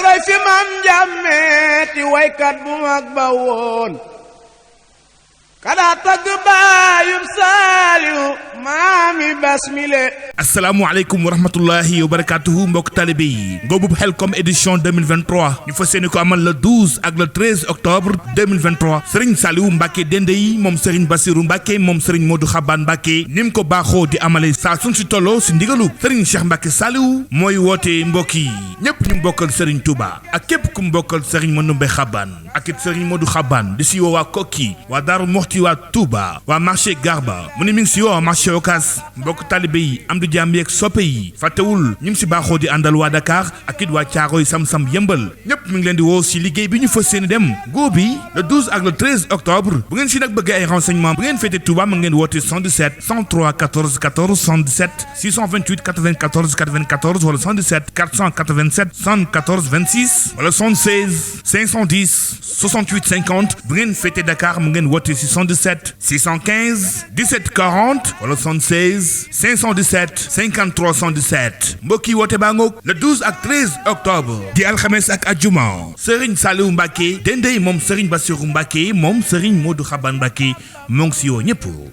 roy fi maam jàmmeeti waykat bu mag ba woon kada tagg baayum Saliou maami basmile. asalaamaaleykum wa rahmatullahi wa barakatuhu mbokk talibé yi Ngoop Khelcom édition 2023 ñu fas yéene ko amal le 12 ak le 13 octobre 2023 Serigne Saliou Mbacké dende yi moom Serigne Bassirou Mbacké moom Serigne Modou Xabaan Mbacké ni mu ko baaxoo di amale saa suñ si tolloo si ndigalu Serigne Cheikh Mbacké Saliou mooy woote mbokk yi ñépp ñu mbokkal Serigne Touba ak képp ku mbokkal Serigne Manoumbe Xabaan ak it Serigne Modou Xabaan di si woo waa Kokki waa Daaru Moxti waa Touba waa marché Garba mu ne mi ngi si woo marché Ocass mbokk talibé yi am du jàmm yeeg soppe yi fàttewul ñu ngi si baaxoo di àndal waa Dakar ak it waa Caaroy Sam-Sam yëmbal ñépp mi ngi leen di woo si liggéey bi ñu fas yéene dem Ngoop bi le 12 ak le 13 octobre bu ngeen si nag bëggee ay renseignements bu ngeen féete Touba ma ngeen woote 77 103 14 14 77 628 94 94 wala 77 487 74 26 wala 76 510 68 50 bu ngeen féete Dakar mu ngeen woote si 77 615 17 40 wala 76 517 53 117 mbokk yi woote baa ngoog le 12 ak 13 octobre di alxames ak ajuma Serigne Saliou Mbacké dendey moom Serigne Bassirou Mbacké moom Serigne Modou Xabaan Mbacké moo ngi si yoo ñëpp.